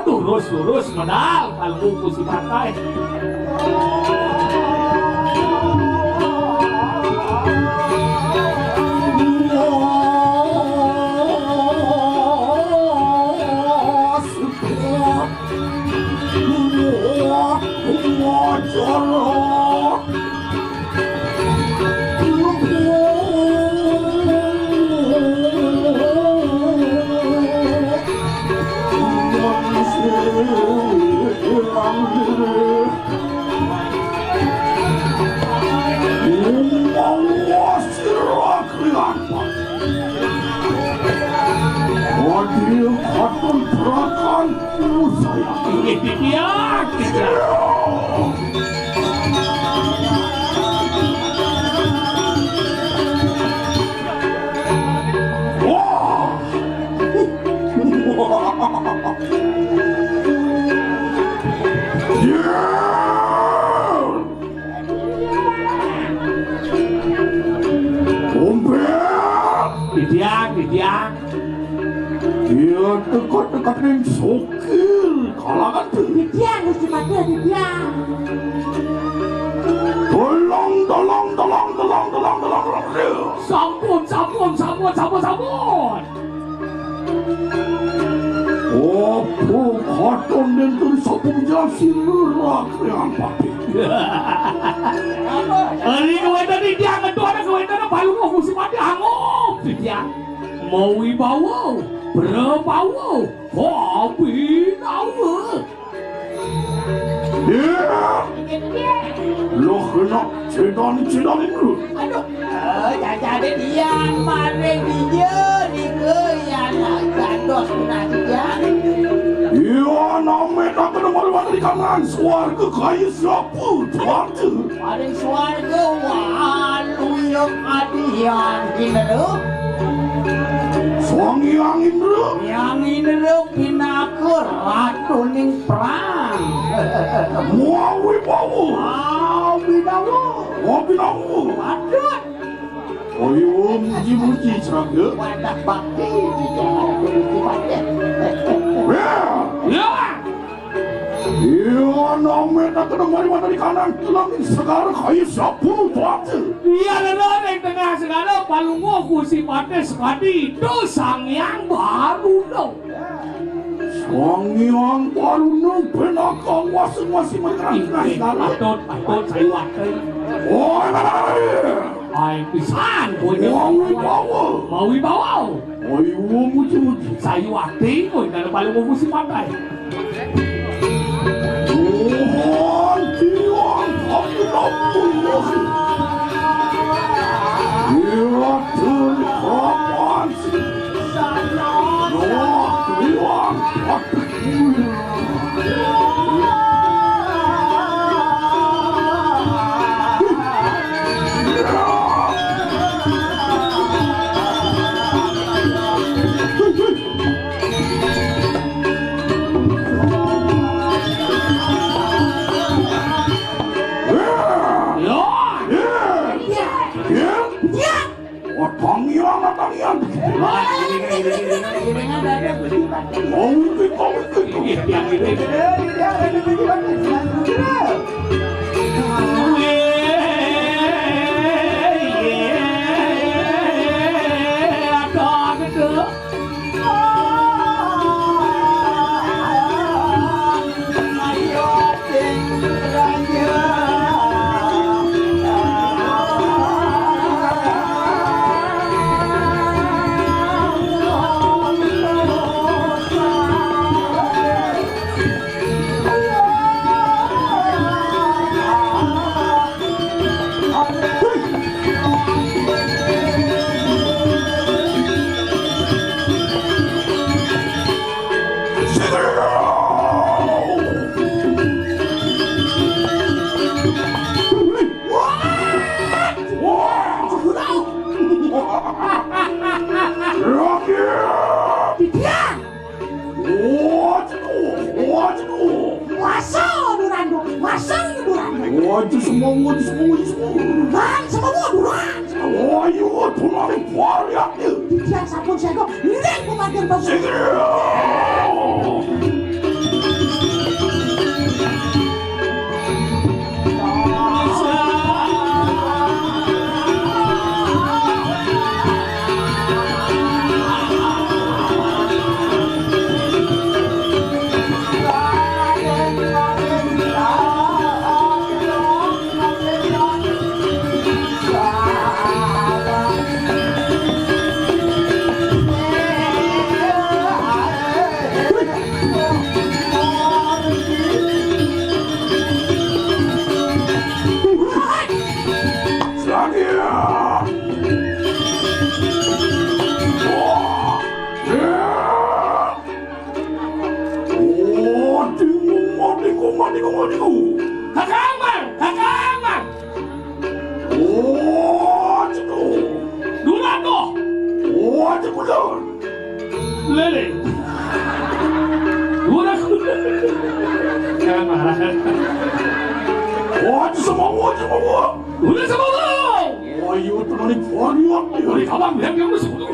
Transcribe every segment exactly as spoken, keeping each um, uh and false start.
Lurus-lurus medal, kalau kuku si patai. Waduh, katon perakan. Iya, iya, iya. Wah. Iya. Umpet. Didiang, didiang. Iya, tekot-tekot ning sokil. Kalangan tuh. Didiang, Gusti Patih, didiang. Tolong, tolong, tolong, tolong, tolong, tolong, tolong. Sampun, sampun, sampun, sampun, sampun. Opo katon nenten sapa menjelaskan lurah krian pati. Ari kawéntenan didiang, ngetu ana kawéntenan Palungguh Gusti Patih angup didiang. Mawibawa, prabawa, kabinawa. Ya. Loh, kena cedan-cedan itu. Aduh, eh, jajane diang maring dia nika yang gandos punah diang. Iya, name tak kena malu di kanan swarga kaya siapa, tuan tu. Paling swarga, waluya adian Indra. Sang Hyang Indra. Hyang Indra pinaka ratuning perang. Mawibawa. Mawibawa. Mawibawa. Patut. Ayo, muji-muji, Sraga. Wadah bakti di jalan kudu kuat. Ya. Ya. Iya, name tak kena mari mata di kanan, tulang segara kaya siapa, Tuan? Iya, lho, ning tengah segara, Palungguh Gusti Patih Sekadi, itu Sang Hyang Baruna. Sang Hyang Baruna, benakang wasi-wasi mereka. Ih, ih, segala. Patut, patut, saya wakil. Oh, iya. Ai pisan, kowe. Mawibawa. Mawibawa. Oi, wo muji-muji. Sayuwati, kowe, kalau paling mau musim pantai. Tuhan, Tuhan, aku tak pernah. Iya, Tuhan, kapan sih? Tuhan, Tuhan, aku Otong iya, otong iya. Wah, ini, ini, ini, ini, ini, ini, ada, ada, ada. Oh, ini, oh, ini, oh, ini. Ini, ini, ini, ini, ini. Ada, ada. Rocky! Didiang! Waduh, waduh. Masa durando, masa durando. Waduh, semua, waduh, semua, waduh, semua. Durang, semua, durang, semua. Ayo, durang, varian. Didiang sampun siaga, ning pemanggil bagus. Segera. Kuman iku, kuman iku. Kakaman, kakaman. Oh, cedok. Durato. Oh, cedok. Lele. Durato. Jangan marah. Oh, cedok semua, cedok semua. Udah semua. Oh, iya, teman ini banyak. Dari kapan dia, dia udah semua.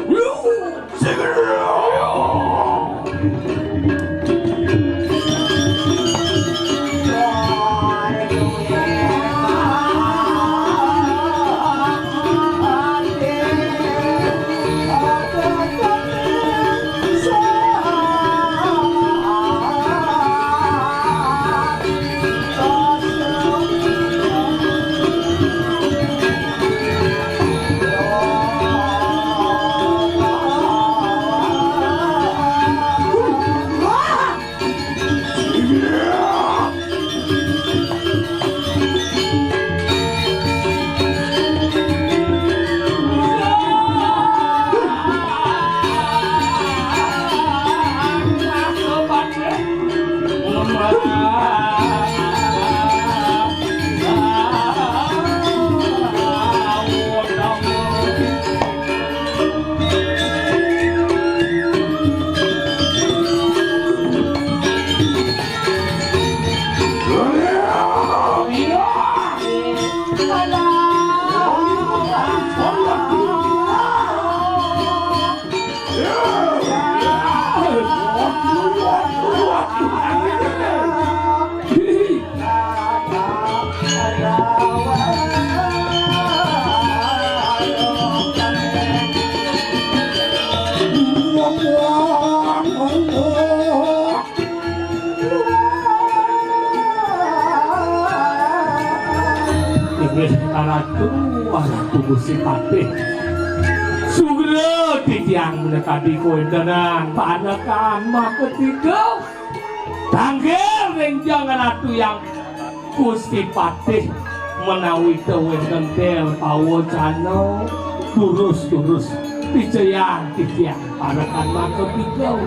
Inggih Ratu, Ratu Gusti Patih. Sugra titiang menekadi kuwentenan panekan maketiga. Tanggel ring jang Ratu yang Gusti Patih menawi ta wenten del pawacana durus-durus picayang titiang parekan maka pikau.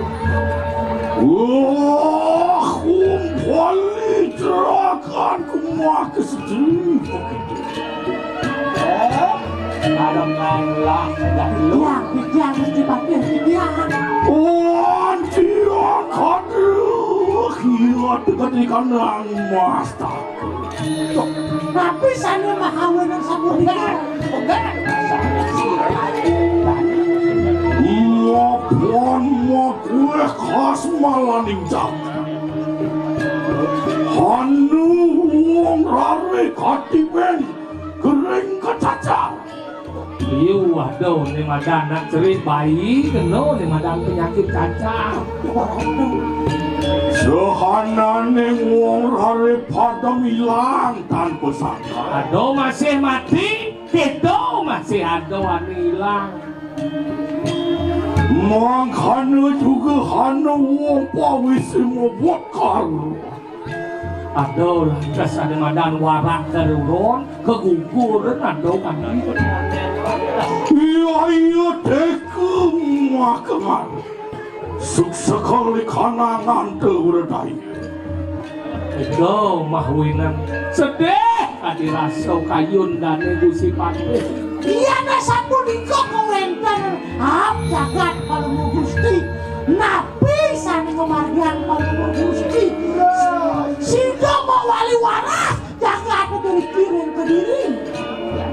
Wah, kumpali jerakan kumah kesedih begitu. Kadang-kadang lah, dah lu. Yang pikir mesti pakai pikiran. Anjir, kadang. Iya, dekat di kandang mas. Tapi sane mahawenan sampurna. Mapan makuweh kas malaning jagat. Hanu wong rare katiben kering kecacar. Iya, waduh, ne madan anak cerik bayi, kena ne madan penyakit cacar. Sehanane wong rare padem ilang tanpa sangka. Aduh, masih mati, kita masih ada anu ilang. Mangkana juga hana wong pawisi mobot karo. Aduh, lantas ada madan warak daruron, keguguran, aduh, kami. Iya, iya, teka makengan. Suksekali kanangan te uredai. Ega mah winan sedih adi rasa kayun dane Gusti Patih. Iyana sapunika kawenten ap jagat Palungguh Gusti. Napi sane ngamargiang Palungguh Gusti? Sida mawali waras jagat dari kiring kediri.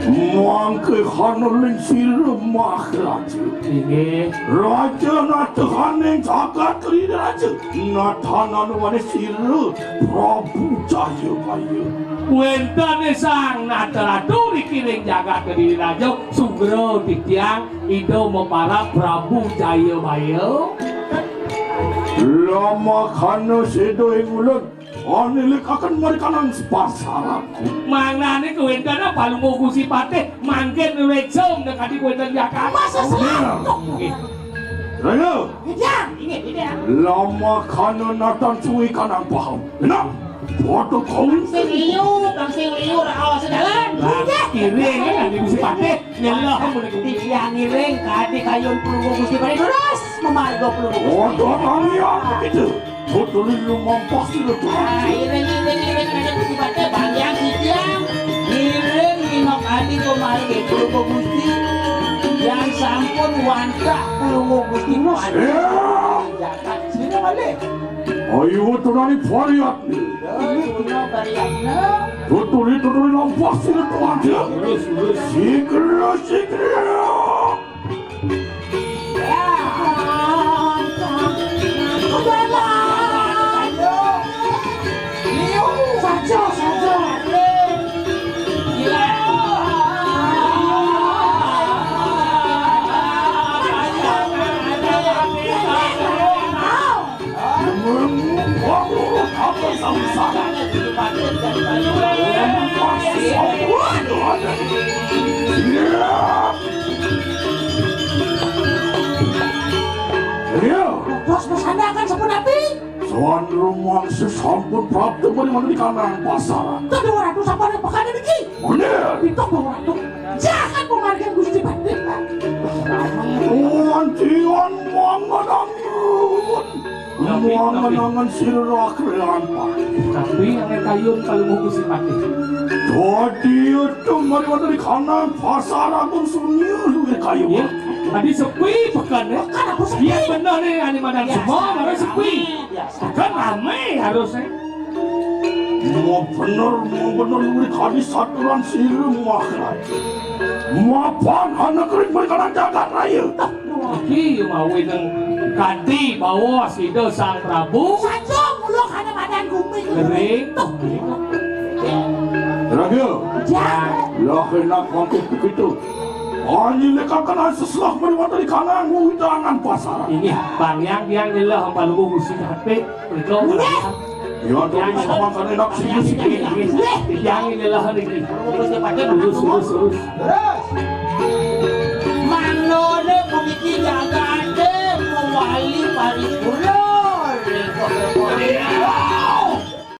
Mangke hana ling sira Maharaja. Inggih. Raja natahaning jagat kediri raja. Natahaning wanis sira Prabu Jayabaya. Wentene Sang Nata Ratu rikiring jagat kediri raja, sugra titiang Ida maparab Prabu Jayabaya. Lama kana seda ing ulun. Anilikaken marikanang sepasaran. Mangnane kawenten Palungguh Gusti Patih mangkin weksa nekadi kawenten jagat. Masa selatuk. Nggih. Raya. Iya, inggih, iya. Lama kana natan suwi kanang paham. Enak. Foto kau. Sing liu, kang sing liu, ora awas jalan. Lah, iring kan, Gusti Patih. Nyelah, mulai Gusti. Titiang ngiring, kadi kayun Palungguh Gusti Patih terus memarga Palungguh Gusti. Foto kau ya, begitu. Foto liu mampas di depan. Ah, iring, iring, iring, ada Gusti Patih, bang yang titiang. Ngiring, nginok adi kemari ke Palungguh Gusti. Yang sampun wantah Palungguh Gusti Patih. Ya. Jagat. Sini balik. Ayo, tunani variat ni. Tutuli, tutuli, lampas sini tuan dia. Lurus, lurus. Sikra, sikra. Saja, saja. Bos bersandar kan sampun api? Soan rumah sesampun prapta mari mandu di kanang pasar. Kedua ratus apa yang pekan ini? Bener. Itu dua ratus. Jahat pemargin Gusti Patih. Tuan, tuan, mangan anggun. Mangan-mangan sira kelawan. Tapi anak kayun kalau mau Gusti Patih. Dadi itu mari wonten di kanan pasar agung sunyi luwih kayu. Ya, tadi sepi pekan ya. Pekan aku sepi. Iya benar nih, ane madan semua baru sepi. Pekan rame harusnya. Mau bener, mau bener luwih kali saturan sira muah. Mapan anak kering mari kanan jagat raya. Iki mawi nang kadi bawa sida Sang Prabu. Saja mulo kana madan gumi. Gering. Raga. Ya. Lah enak mangkuk begitu. Ani lekak kena seselah meriwata di kanan widangan pasaran. Ini bang yang yang nyelah ampal lugu musik hati. Berikau. Ya, tapi sama kan enak sih, sih. Yang ini lah niki. Lurus, lurus, lurus. Terus. Manone puniki jagate mewali paripurna.